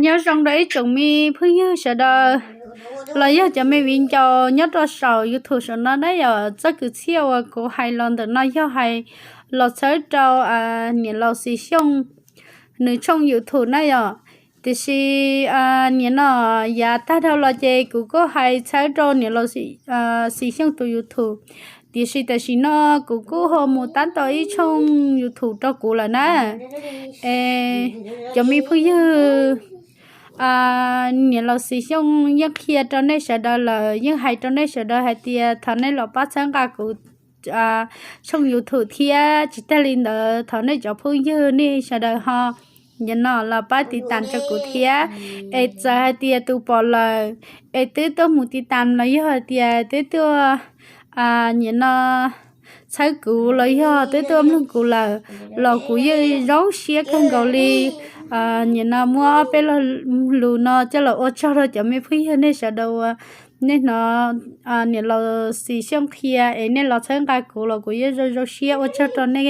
Nyob zoo rau ib tsoom me phooj ywg sawv daws los yog cov me viv ncaus nyob rau saum YouTube saum no na yom. Txoj kwv txhiaj uas kuv hais los ntawm no yog hais los txhawb rau niam laus Xis Xyooj nws tshooj YouTube na yom. Tiam sis nim no yav tag dhau los ces kuv kuj hais txhawb rau niam laus Xis Xyooj tus YouTube. Tiam sis tam sim no kuv kuj ho mus tab tom ib tshooj YouTube rau kuv lawm na. Es cov me phooj ywg, niam laus Xis Xyooj yeej qhia rau nej sawv daws lawm, yeej hais rau nej sawv daws hais tias thov nej los pab txhawb nqa kuv tshooj YouTube thiab. Tsis tag li ntawd thov nej cov phooj ywg nej sawv daws ho nim no los pab tiv tam rau kuv thiab. Es txawm hais tias tus pom lawm es twb tuaj mus tiv tam los yog hais tias twb tuaj nim no txhawb kuv los yog twb tuaj mloog kuv lawm los kuv yeej zoo siab kawg nkaus li. Nim no muab peb lo lus no coj los ua tsaug rau cov me phooj ywg nej sawv daws uas nej hnov niam laus Xis Xyooj qhia es nej los txhawb nqa kuv los kuv yeej zoo zoo siab ua tsaug rau nej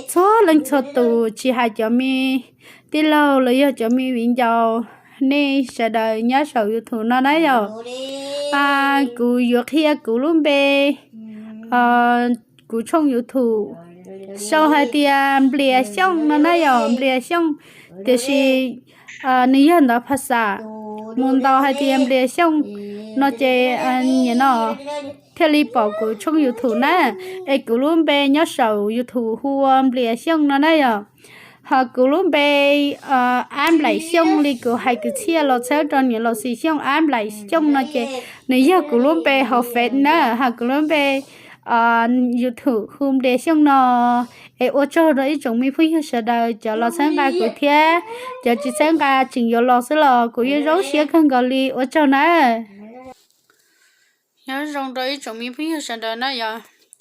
txhua leej txhua tus, tsis hais cov me tij laug los yog cov me viv ncaus nej sawv daws nyob saum YouTube no na yom. Kuv yuav qhia kuv lub npe, kuv tshooj YouTube sau hais tias Nplias Xyooj no na yom, Nplias Xyooj. Tiam sis nws yog ntawv phas xas mus ntaus hais tias Nplias Xyooj no ces nim no thiaj li pom kuv tshooj YouTube na. Es kuv lub npe nyob saum YouTube hu ua Nplias Xyooj no na yom. Ho kuv lub npe Ab Nplaim Xyooj li kuv hais kwv txhiaj los txhawb rau niam laus Xis Xyooj Ab Nplaim Xyooj no ces nws yog kuv lub npe hauv Face na, ho kuv lub npe YouTube hu Nplias Xyooj no. Es ua tsaug rau ib tsoom me phooj ywg sawv daws cov los txhawb nqa kuv thiab cov tsis txhawb nqa tseem yuav los xwb los kuv yeej zoo siab kawg nkaus li, ua tsaug na. Nyob zoo rau ib tsoom me phooj ywg sawv daws na yom,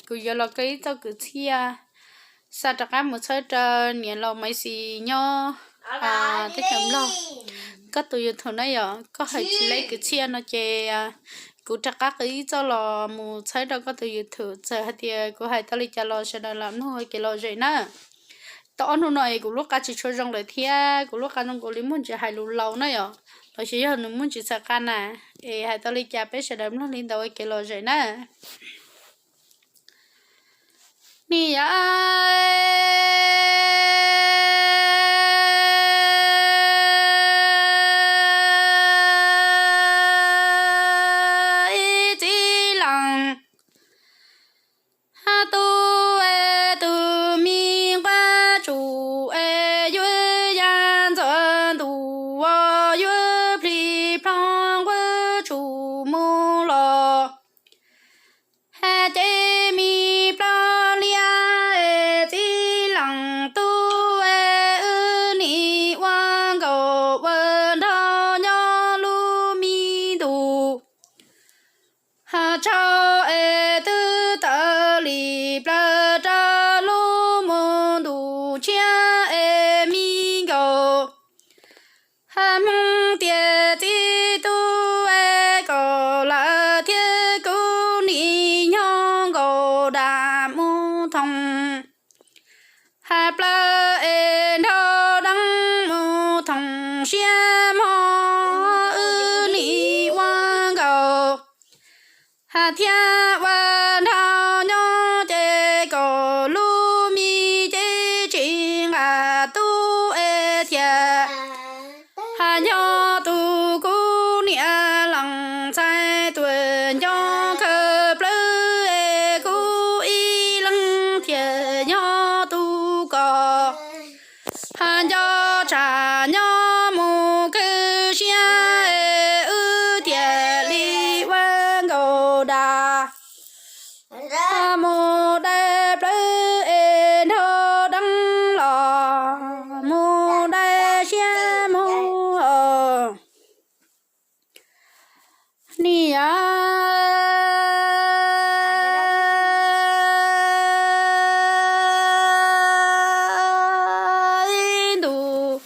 kuv yuav los kawg ib txoj kwv txhiaj xa rov qab mus txhawb rau niam laus Maiv Xis nyob teb chaws Nplog. Koj tus YouTube na yom, koj hais tsis leej kwv txhiaj no ces kuv rov qab kawg ib txoj los mus txhawb rau koj tus YouTube. Txawm hais tias kuv hais tau li cas los sawv daws lam mloog ua kev lom zem na. Tau ob hnub no es kuv lub qa tsis tshua zoo lawm thiab kuv lub qa zoo nkaus li muaj ntsis hais lus laus na yom, los sis yog nws muaj ntsis txhaws qa na. Es hais tau li cas peb sawv daws mloog li ntawd ua kev lom zem na. Ni yom, ib txiv leej tub es tus me nquab tsum es yuav ya ntxuav ntuj uas yuav plig plho nquab tsum mus los. Ces me plaub liab es txiv leej tub es wb nim ua nkaus ua nrog nyob lub me ntuj. Has tsau es twb tawm li plaws rau lub mus ntuj tshiab es me nkaus. Has Hmoob tias txiv tub es kom lawm thiab kuv nim nyob nkaus dam mus thoom. Has plaws es nrog deev mus thoom siab mog wb nim ua nkaus. Has thiab ua nrog nyob ces kom lub me ces tsis nqa tub es thiaj. Has nyob tus kuv niam leej ntxhais tuaj nco khawv plawv es kuv ib leeg thiaj nyob tus koj. Has nco tshaj nyob mus khwv siab es wb thiaj li ua nkaus dag. Mus dai plawv es nrog deev los mus dai siab mus. Ni yom, ib ntus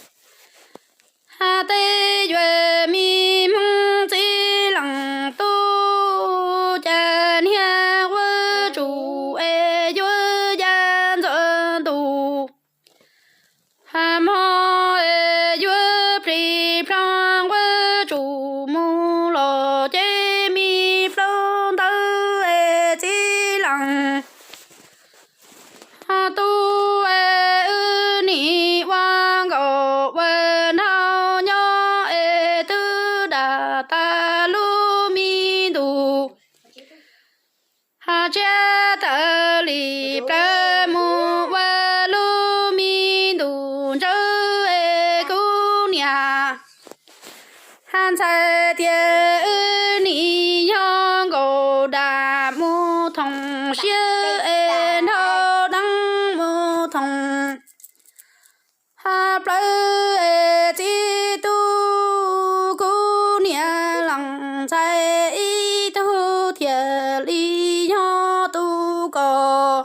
Hab ntxhais tias wb nim yog nkaus dag mus thoom siab es nrog deeb mus thoom hab plawv es txib tub kuv niam leej ntxhais ib tug thiaj li yog tub koj.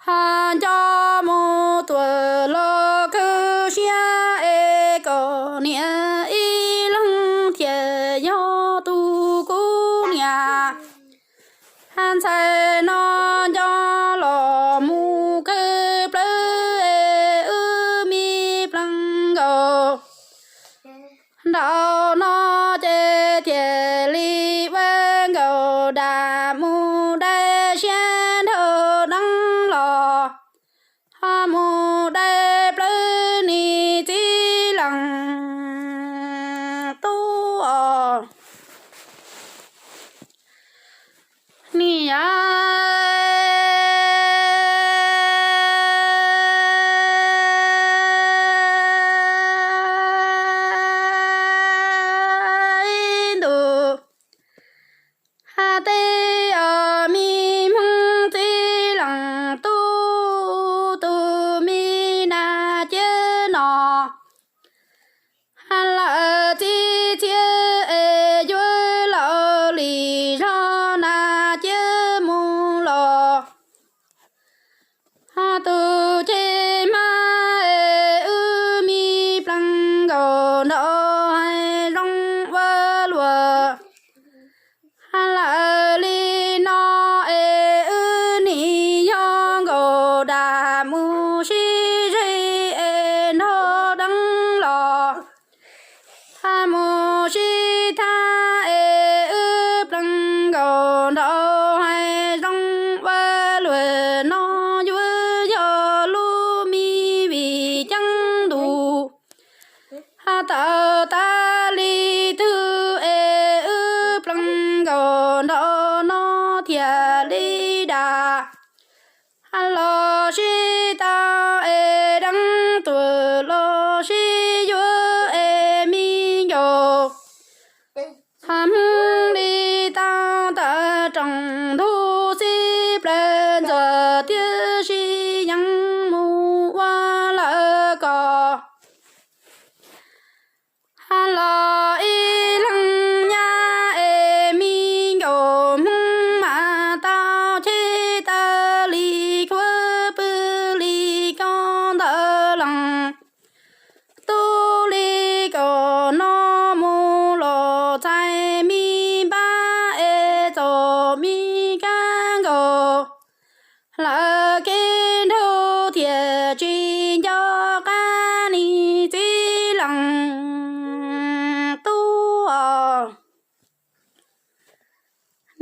Hab nco mus tuaj los kawg siab es koj niam ib leeg thiaj yog tub kuv niam. Hab ntxhais no nco los mus kawg plawv es wb me pleev nkaus nraum no ces thiaj li ua nkaus dag mus dai siab nrog deeb los, hab mus dai plawv niam txiv leej tub os. Niam yau ib ntus hab tej os me hmoob txiv leej tub, tus me nas ciab no hab lawv txib txhiab es yuav laus li zog nas ciab mus los, hab tus ceg hmab es wb me pleev nkaus nraum hav zoov ua luam. Hab lawv li no es wb nim yog nkaus dag mus sib zog es nrog deeb los, hab mus sib tham es wb pleev nkaus nraum hav zoov ua luam no yuav yog lub me vim ceeb ntuj hab tawm tas li twg es wb pleev nkaus nraum no thiaj li dag. Hab los sib tau es deeb tuaj los sib yuav es me ncaus hab hmoob li tau tawm rooj ntug xib plawg ntxuag tiab sib yees mus ua lawv ko. Hab los ib leeg nyab es me ncaus hmoob mas tau cheb tawv li khuab pw li koj ntawd leej tub li koj no mus los txhais me npab es txom me kab nkaus lawv kev nraug thiaj tsis nco qab niam txiv leej tub os.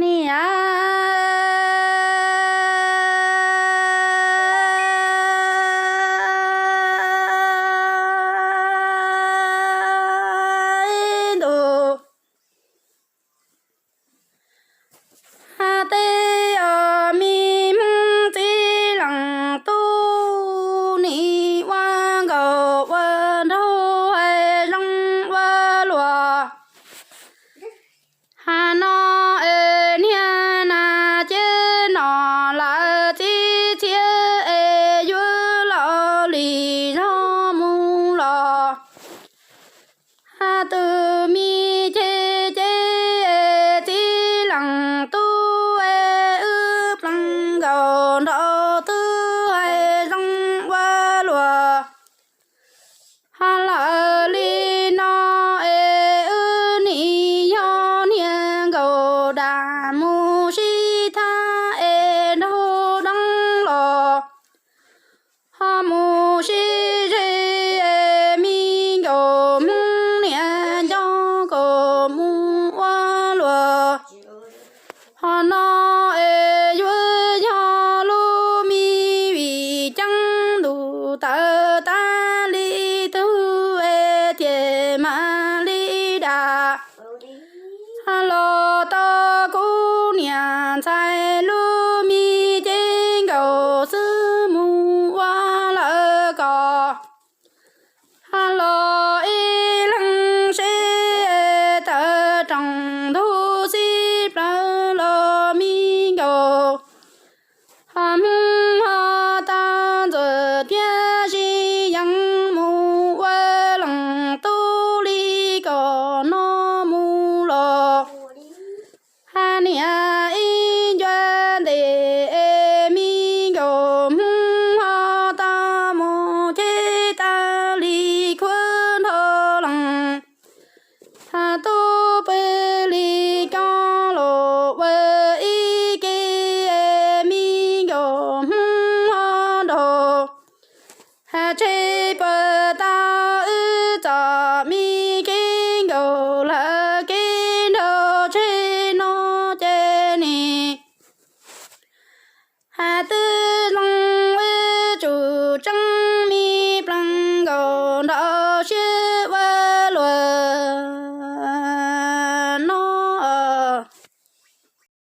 Niam yau ib ntus hab tej os me hmoob txiv leej tub, nim ua nkaus ua nraug hav zoov ua luam. Hab no es niag nas ciab no lawv txib txhiab es yuav laus li zog mus los, hab tus me ceg ceg txiv leej tub es wb pleev nkaus nraum twg hav zoov ua luam. Hab lawv li no es wb nim yog niag nkaus dag mus sib tham es nraug deeb los, ho mus sib zog es me ncaus hmoob niam nco nkaus mus ua luam. Ho no es yuav yog lub me vim ceeb ntuj tawm tas li tug es thiaj mam li dag. Los tau kuv niam ntxhais lub me cev nkaus xwb mus ua lawv ko. Los